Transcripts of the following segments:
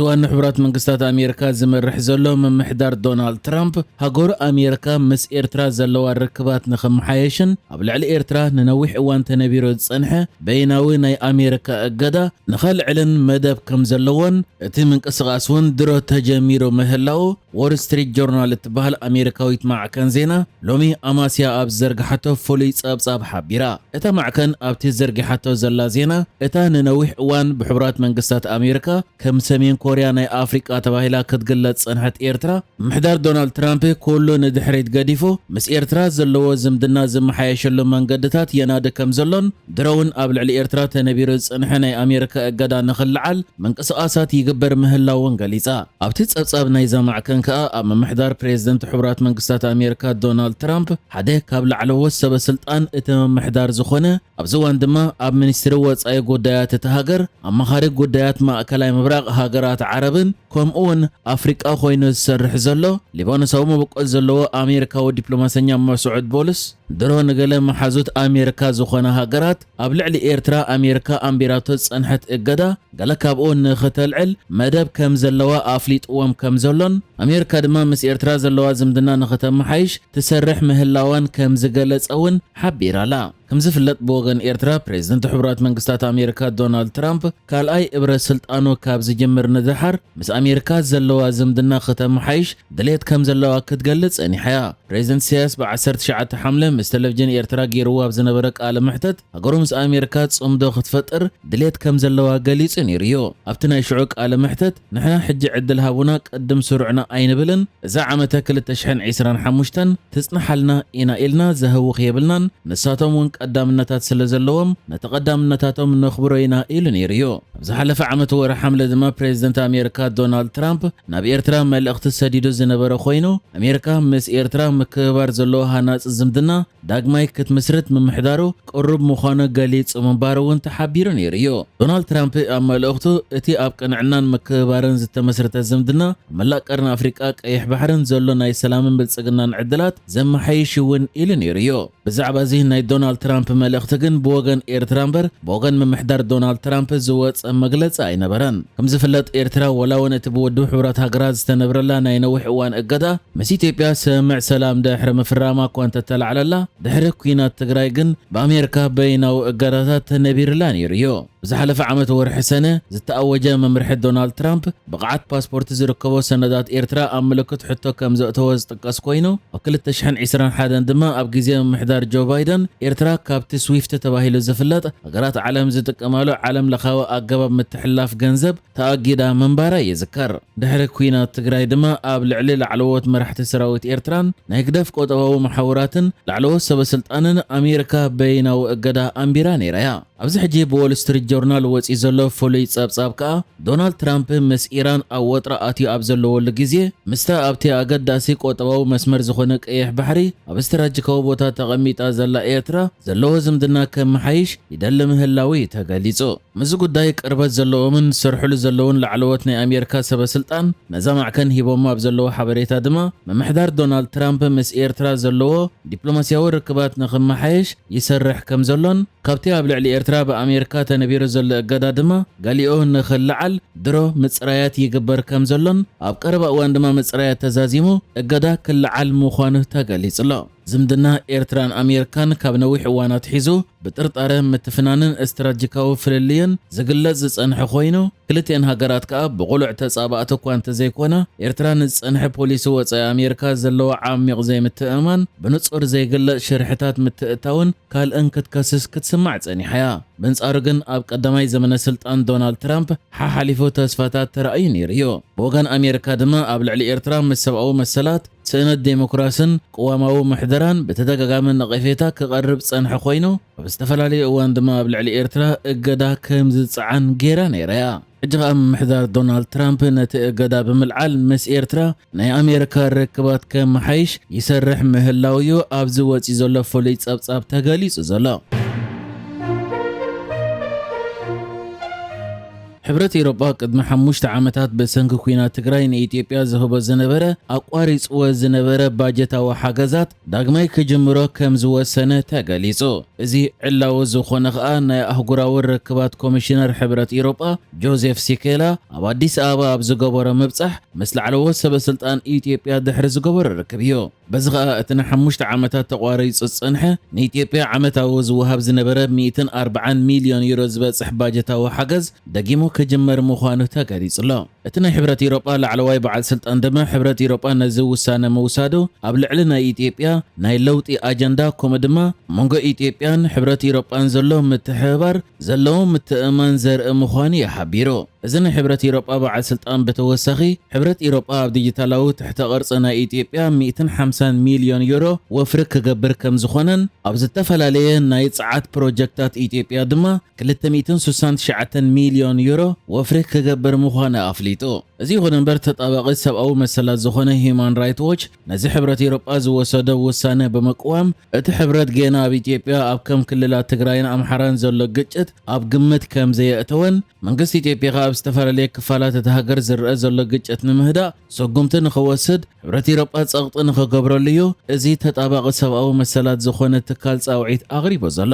እዋን ንሕቡራት መንግስታት ኣሜሪካ ዝመርሕ ዘሎ ምምሕዳር ዶናልድ ትራምፕ፣ ሃገሩ ኣሜሪካ ምስ ኤርትራ ዘለዋ ርክባት ንኽመሓየሽን ኣብ ልዕሊ ኤርትራ ንነዊሕ እዋን ተነቢሩ ዝጸንሐ በይናዊ ናይ ኣሜሪካ እገዳ ንኸልዕልን መደብ ከም ዘለዎን፣ እቲ ምንቅስቓስ እውን ድሮ ተጀሚሩ ምህላዉ ዎል ስትሪት ጆርናል እትበሃል ኣሜሪካዊት ማዕከን ዜና ሎሚ ኣማስያ ኣብ ዝዘርግሓቶ ፍሉይ ጸብጻብ ሓቢራ። እታ ማዕከን ኣብቲ ዘርጊሓቶ ዘላ ዜና፣ እታ ንነዊሕ እዋን ብሕቡራት መንግስታት ኣሜሪካ ከም ሰሜን ኮርያ ናይ ኣፍሪቃ ተባሂላ ክትግለጽ ጸንሐት ኤርትራ፣ ምምሕዳር ዶናልድ ትራምፕ ኩሉ ንድሕሪት ገዲፉ ምስ ኤርትራ ዘለዎ ዝምድና ዝመሓየሸሉ መንገድታት የናዲ ከም ዘሎን ድሮ እውን ኣብ ልዕሊ ኤርትራ ተነቢሩ ዝጸንሐ ናይ ኣሜሪካ እገዳ ንኽልዓል ምንቅስቓሳት ይግበር ምህላውን ገሊጻ። ኣብቲ ጸብጻብ ናይዛ ማዕከን ከኣ ኣብ ምምሕዳር ፕሬዝደንት ሕቡራት መንግስታት ኣሜሪካ ዶናልድ ትራምፕ ሓደ ካብ ላዕለዎት ሰበ ስልጣን እቲ ምምሕዳር ዝኾነ ኣብዚ እዋን ድማ ኣብ ሚኒስትሪ ወጻኢ ጉዳያት እታ ሃገር ኣማኻሪ ጉዳያት ማእከላይ ምብራቕ ሃገራት ዓረብን ከምኡ እውን ኣፍሪቃ ኮይኑ ዝሰርሕ ዘሎ ሊባኖሳዊ መበቆል ዘለዎ ኣሜሪካዊ ዲፕሎማሰኛ መስዑድ ቦልስ ድሮ ንገለ መሓዙት ኣሜሪካ ዝኾና ሃገራት ኣብ ልዕሊ ኤርትራ ኣሜሪካ ኣንቢራቶ ዝጸንሐት እገዳ ገለ ካብኡ ንኽተልዕል መደብ ከም ዘለዋ ኣፍሊጥዎም ከም ዘሎን ኣሜሪካ ድማ ምስ ኤርትራ ዘለዋ ዝምድና ንኽተመሓይሽ ትሰርሕ ምህላዋን ከም ዝገለጸ እውን ሓቢራላ። ከም ዝፍለጥ ብወገን ኤርትራ ፕሬዝደንት ሕቡራት መንግስታት ኣሜሪካ ዶናልድ ትራምፕ ካልኣይ እብረ ስልጣኑ ካብ ዝጅምር ንደሓር ምስ ኣሜሪካ ዘለዋ ዝምድና ክተመሓይሽ ድሌት ከም ዘለዋ ክትገልጽ ጸኒሓ እያ። ፕሬዝደንት ኢሳያስ ብ ዓሰርተ ትሽዓተ ሓምለ ምስ ቴሌቪዥን ኤርትራ ገይርዎ ኣብ ዝነበረ ቃለ መሕተት ሃገሩ ምስ ኣሜሪካ ጽምዶ ክትፈጥር ድሌት ከም ዘለዋ ገሊጹ ነይሩ እዩ። ኣብቲ ናይ ሽዑ ቃለ መሕተት ንሕና ሕጂ ዕድል ሃቡና ቅድም ስሩዕና ኣይንብልን፣ እዛ ዓመተ ክልተ ሽሕን ዕስራን ሓሙሽተን ትጽንሓልና ኢና ኢልና ዘህውኽ የብልናን፣ ንሳቶም እውን ቀዳምነታት ስለ ዘለዎም ነቲ ቀዳምነታቶም ነኽብሮ ኢና ኢሉ ነይሩ እዩ። ኣብ ዝሓለፈ ዓመት ወርሒ ሓምለ ድማ ፕሬዝደንት ኣሜሪካ ዶናልድ ትራምፕ ናብ ኤርትራ መልእኽቲ ሰዲዱ ዝነበረ ኮይኑ ኣሜሪካ ምስ ኤርትራ ምክብባር ዘለዎ ሃናጺ ዝምድና ዳግማይ ክትምስርት ምምሕዳሩ ቅሩብ ምዃኑ ገሊጹ ምንባሩ እውን ተሓቢሩ ነይሩ እዩ። ዶናልድ ትራምፕ ኣብ መልእኽቱ እቲ ኣብ ቅንዕናን ምክብባርን ዝተመስረተ ዝምድና ኣብ መላእ ቀርኒ ኣፍሪቃ ቀይሕ ባሕርን ዘሎ ናይ ሰላምን ብልጽግናን ዕድላት ዘመሓይሽ እውን ኢሉ ነይሩ እዩ። ብዛዕባ እዚ ናይ ዶናልድ ትራምፕ መልእኽቲ ግን ብወገን ኤርትራ እምበር ብወገን ምምሕዳር ዶናልድ ትራምፕ ዝወጸ መግለጺ ኣይነበረን። ከም ዝፍለጥ ኤርትራ ወላ እውን እቲ ብውድብ ሕቡራት ሃገራት ዝተነብረላ ናይ ነዊሕ እዋን እገዳ ምስ ኢትዮጵያ ስምምዕ ሰላም ድሕሪ ምፍራማ እኳ እንተተላዕለላ ድሕሪ ኲናት ትግራይ ግን ብኣሜሪካ በይናዊ እገዳታት ተነቢርላ ነይሩ እዩ። ብዝሓለፈ ዓመት ወርሒ ሰነ ዝተኣወጀ መምርሒ ዶናልድ ትራምፕ ብቕዓት ፓስፖርት ዝርከቦ ሰነዳት ኤርትራ ኣብ ምልክት ሕቶ ከም ዘእተወ ዝጥቀስ ኮይኑ ኣብ ክልተ ሽሕን ዕስራን ሓደን ድማ ኣብ ግዜ ምምሕዳር ጆ ባይደን ኤርትራ ካብቲ ስዊፍት ተባሂሉ ዝፍለጥ ሃገራት ዓለም ዝጥቀማሉ ዓለም ለኻዊ ኣገባብ ምትሕልላፍ ገንዘብ ተኣጊዳ ምንባራ ይዝከር። ድሕሪ ኲናት ትግራይ ድማ ኣብ ልዕሊ ላዕለዎት መራሕቲ ሰራዊት ኤርትራን ናይ ህግደፍ ቆጠባዊ መሓውራትን ላዕለዎት ሰበ ስልጣንን ኣሜሪካ በይናዊ እገዳ ኣንቢራ ነይራ እያ። ኣብዚ ሕጂ ብዎል ስትሪት ጆርናል ወጺኡ ዘሎ ፍሉይ ጸብጻብ ከኣ ዶናልድ ትራምፕ ምስ ኢራን ኣብ ወጥሪ ኣትዩ ኣብ ዘለወሉ ግዜ ምስታ ኣብቲ ኣገዳሲ ቆጠባዊ መስመር ዝኾነ ቀይሕ ባሕሪ ኣብ ስትራቴጂካዊ ቦታ ተቐሚጣ ዘላ ኤርትራ ዘለዎ ዝምድና ከመሓይሽ ይደሊ ምህላዉ እዩ ተገሊጹ። ምስዚ ጉዳይ ቅርበት ዘለዎምን ዝሰርሕሉ ዘለውን ላዕለዎት ናይ ኣሜሪካ ሰበ ስልጣን ነዛ ማዕከን ሂቦሞ ኣብ ዘለዎ ሓበሬታ ድማ ምምሕዳር ዶናልድ ትራምፕ ምስ ኤርትራ ዘለዎ ዲፕሎማስያዊ ርክባት ንኽመሓየሽ ይሰርሕ ከም ዘሎን ካብቲ ኣብ ልዕሊ ኤርትራ ብኣሜሪካ ተነቢሩ ዘሎ እገዳ ድማ ገሊኡ ንኽልዓል ድሮ ምጽራያት ይግበር ከም ዘሎን ኣብ ቀረባ እዋን ድማ ምጽራያት ተዛዚሙ እገዳ ክልዓል ምዃኑ ተገሊጹ ኣሎ። ዝምድና ኤርትራን ኣሜሪካን ካብ ነዊሕ እዋን ኣትሒዙ ብጥርጣረ ምትፍናንን ስትራቴጂካዊ ፍልልይን ዝግለጽ ዝጸንሐ ኮይኑ፣ ክልቲኤን ሃገራት ከኣ ብቕሉዕ ተጻባእቲ እኳ እንተዘይኮና፣ ኤርትራ ንዝጸንሐ ፖሊሲ ወጻኢ ኣሜሪካ ዘለዎ ዓሚቕ ዘይምትእምማን፣ ብንጹር ዘይግለጽ ሽርሕታት ምትእትታውን ካልእን ክትከስስ ክትስማዕ ጸኒሓ እያ። ብንጻሩ ግን ኣብ ቀዳማይ ዘመነ ስልጣን ዶናልድ ትራምፕ ሓሓሊፉ ተስፋታት ተራእዩ ነይሩ እዩ። ብወገን ኣሜሪካ ድማ ኣብ ልዕሊ ኤርትራ ምስ ሰብኣዊ መሰላት፣ ስእነት ዴሞክራስን ቅዋማዊ ምሕደራን ብተደጋጋሚ ነቐፌታ ክቐርብ ዝጸንሐ ኮይኑ፣ ኣብ ዝተፈላለዩ እዋን ድማ ኣብ ልዕሊ ኤርትራ እገዳ ከም ዝጸዓን ገይራ ነይራ እያ። ሕጂ ኸኣ ምምሕዳር ዶናልድ ትራምፕ ነቲ እገዳ ብምልዓል ምስ ኤርትራ ናይ ኣሜሪካ ርክባት ከመሓይሽ ይሰርሕ ምህላው እዩ ኣብዚ ወጺኡ ዘሎ ፍሉይ ጸብጻብ ተገሊጹ ዘሎ። ሕብረት ኤውሮጳ ቅድሚ ሓሙሽተ ዓመታት ብሰንኪ ኲናት ትግራይ ንኢትዮጵያ ዝህቦ ዝነበረ ኣቋሪጽዎ ዝነበረ ባጀታዊ ሓገዛት ዳግማይ ክጅምሮ ከም ዝወሰነ ተገሊጹ። እዚ ዕላዊ ዝኾነ ኸኣ ናይ ኣህጉራዊ ርክባት ኮሚሽነር ሕብረት ኤውሮጳ ጆዜፍ ሲኬላ ኣብ ኣዲስ ኣበባ ኣብ ዝገበሮ ምብጻሕ ምስ ላዕለዎት ሰበ ስልጣን ኢትዮጵያ ድሕሪ ዝገበሮ ርክብ እዩ። በዚ ኸኣ እቲ ንሓሙሽተ ዓመታት ተቋሪጹ ዝጸንሐ ንኢትዮጵያ ዓመታዊ ዝወሃብ ዝነበረ ሚእትን ኣርባዓን ሚልዮን ዩሮ ዝበጽሕ ባጀታዊ ሓገዝ ደጊሙ ክጅመር ምዃኑ ተገሊጹ ኣሎ። እቲ ናይ ሕብረት ኤውሮጳ ላዕለዋይ በዓል ስልጣን ድማ ሕብረት ኤውሮጳ ነዚ ውሳነ ምውሳዱ ኣብ ልዕሊ ናይ ኢትዮጵያ ናይ ለውጢ ኣጀንዳ ከምኡ ድማ መንጎ ኢትዮጵያን ሕብረት ኤውሮጳን ዘሎ ምትሕብባር ዘለዎ ምትእምማን ዘርኢ ምዃኑ እዩ ሓቢሩ። እዚ ናይ ሕብረት ኤውሮጳ በዓል ስልጣን ብተወሳኺ ሕብረት ኤውሮጳ ኣብ ዲጂታላዊ ትሕተ ቅርጺ ናይ ኢትዮጵያ ሚእትን ሓምሳን ሚልዮን ዩሮ ወፍሪ ክገብር ከም ዝኾነን ኣብ ዝተፈላለየ ናይ ጸዓት ፕሮጀክታት ኢትዮጵያ ድማ ክልተ ሚእትን ስሳን ትሽዓተን ሚልዮን ዩሮ ወፍሪ ክገብር ምዃኑ ኣፍሊጡ። እዚ ይኹን እምበር ተጣባቒ ሰብኣዊ መሰላት ዝኾነ ሂዩማን ራይት ዎች ነዚ ሕብረት ኤውሮጳ ዝወሰዶ ውሳነ ብምቅዋም እቲ ሕብረት ጌና ኣብ ኢትዮጵያ ኣብ ከም ክልላት ትግራይን ኣምሓራን ዘሎ ግጭት ኣብ ግምት ከም ዘየእተወን መንግስቲ ኢትዮጵያ ከኣ ኣብ ዝተፈላለየ ክፋላት እቲ ሃገር ዝረአ ዘሎ ግጭት ንምህዳእ ስጉምቲ ንኽወስድ ሕብረት ኤውሮጳ ጸቕጢ ንኽገብረሉ እዩ እዚ ተጣባቒ ሰብኣዊ መሰላት ዝኾነ ትካል ጻውዒት ኣቕሪቡ ዘሎ።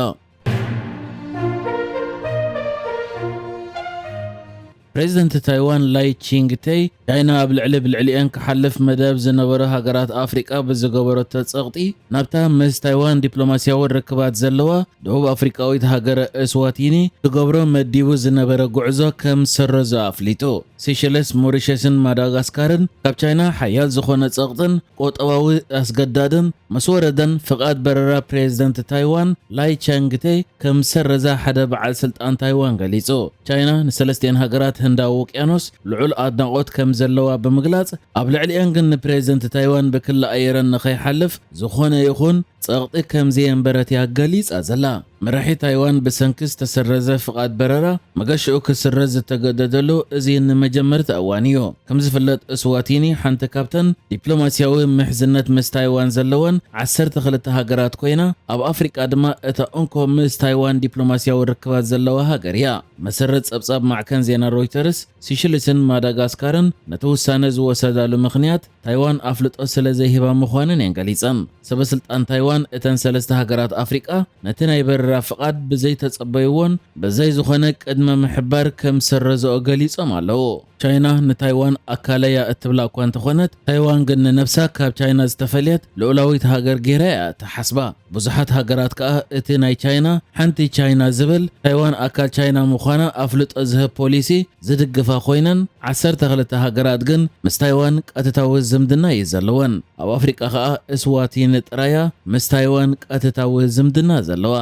ፕሬዚደንት ታይዋን ላይ ቺንግቴይ ቻይና ኣብ ልዕሊ ብልዕሊአን ክሓልፍ መደብ ዝነበሮ ሃገራት ኣፍሪቃ ብዝገበረቶ ጸቕጢ ናብታ ምስ ታይዋን ዲፕሎማስያዊ ርክባት ዘለዋ ደቡብ ኣፍሪቃዊት ሃገረ እስዋቲኒ ክገብሮ መዲቡ ዝነበረ ጉዕዞ ከም ሰረዞ ኣፍሊጡ። ሲሸልስ፣ ሞሪሸስን ማዳጋስካርን ካብ ቻይና ሓያል ዝኾነ ጸቕጥን ቁጠባዊ ኣስገዳድን ምስ ወረደን ፍቓድ በረራ ፕሬዚደንት ታይዋን ላይ ቻንግቴ ከም ሰረዛ ሓደ በዓል ስልጣን ታይዋን ገሊጹ። ቻይና ንሰለስቲኤን ሃገራት ህንዳዊ ውቅያኖስ ልዑል ኣድናቖት ከም ዘለዋ ብምግላጽ ኣብ ልዕሊአን ግን ንፕሬዚደንት ታይዋን ብክሊ ኣየረን ንኸይሓልፍ ዝኾነ ይኹን ጸቕጢ ከም ዘየንበረት እያ ገሊጻ ዘላ። መራሒ ታይዋን ብሰንኪ ዝተሰረዘ ፍቓድ በረራ መገሽኡ ክስረዝ ዝተገደደሉ እዚ ንመጀመርታ እዋን እዩ። ከም ዝፍለጥ እስዋቲኒ ሓንቲ ካብተን ዲፕሎማስያዊ ምሕዝነት ምስ ታይዋን ዘለወን ዓሰርተ ክልተ ሃገራት ኮይና ኣብ ኣፍሪቃ ድማ እታ እንኮ ምስ ታይዋን ዲፕሎማስያዊ ርክባት ዘለዋ ሃገር እያ። መሰረት ጸብጻብ ማዕከን ዜና ሮይተርስ ሲሽልስን ማዳጋስካርን ነቲ ውሳነ ዝወሰዳሉ ምኽንያት ታይዋን ኣፍልጦ ስለ ዘይህባ ምዃነን እየን ገሊጸን። ሰበ ስልጣን ታይዋን እተን ሰለስተ ሃገራት ኣፍሪቃ ነቲ ናይ በረራ ፍቓድ ብዘይተጸበይዎን ብዘይ ዝኾነ ቅድመ ምሕባር ከም ሰረዘኦ ገሊጾም ኣለዉ። ቻይና ንታይዋን ኣካለያ እትብላ እኳ እንተኾነት ታይዋን ግን ንነብሳ ካብ ቻይና ዝተፈልየት ልኡላዊት ሃገር ገይራ እያ እትሓስባ። ብዙሓት ሃገራት ከኣ እቲ ናይ ቻይና ሓንቲ ቻይና ዝብል ታይዋን ኣካል ቻይና ምዃና ኣፍልጦ ዝህብ ፖሊሲ ዝድግፋ ኮይነን ዓሰርተ ክልተ ሃገራት ግን ምስ ታይዋን ቀጥታዊ ዝምድና እዩ ዘለወን። ኣብ ኣፍሪቃ ከኣ እስዋቲኒ ጥራያ ምስ ታይዋን ቀጥታዊ ዝምድና ዘለዋ።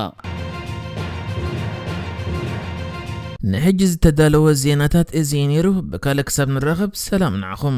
ንሕጂ ዝተዳለወ ዜናታት እዚ እዩ ነይሩ። ብካልእ ክሳብ ንራኸብ ሰላም ንዓኹም።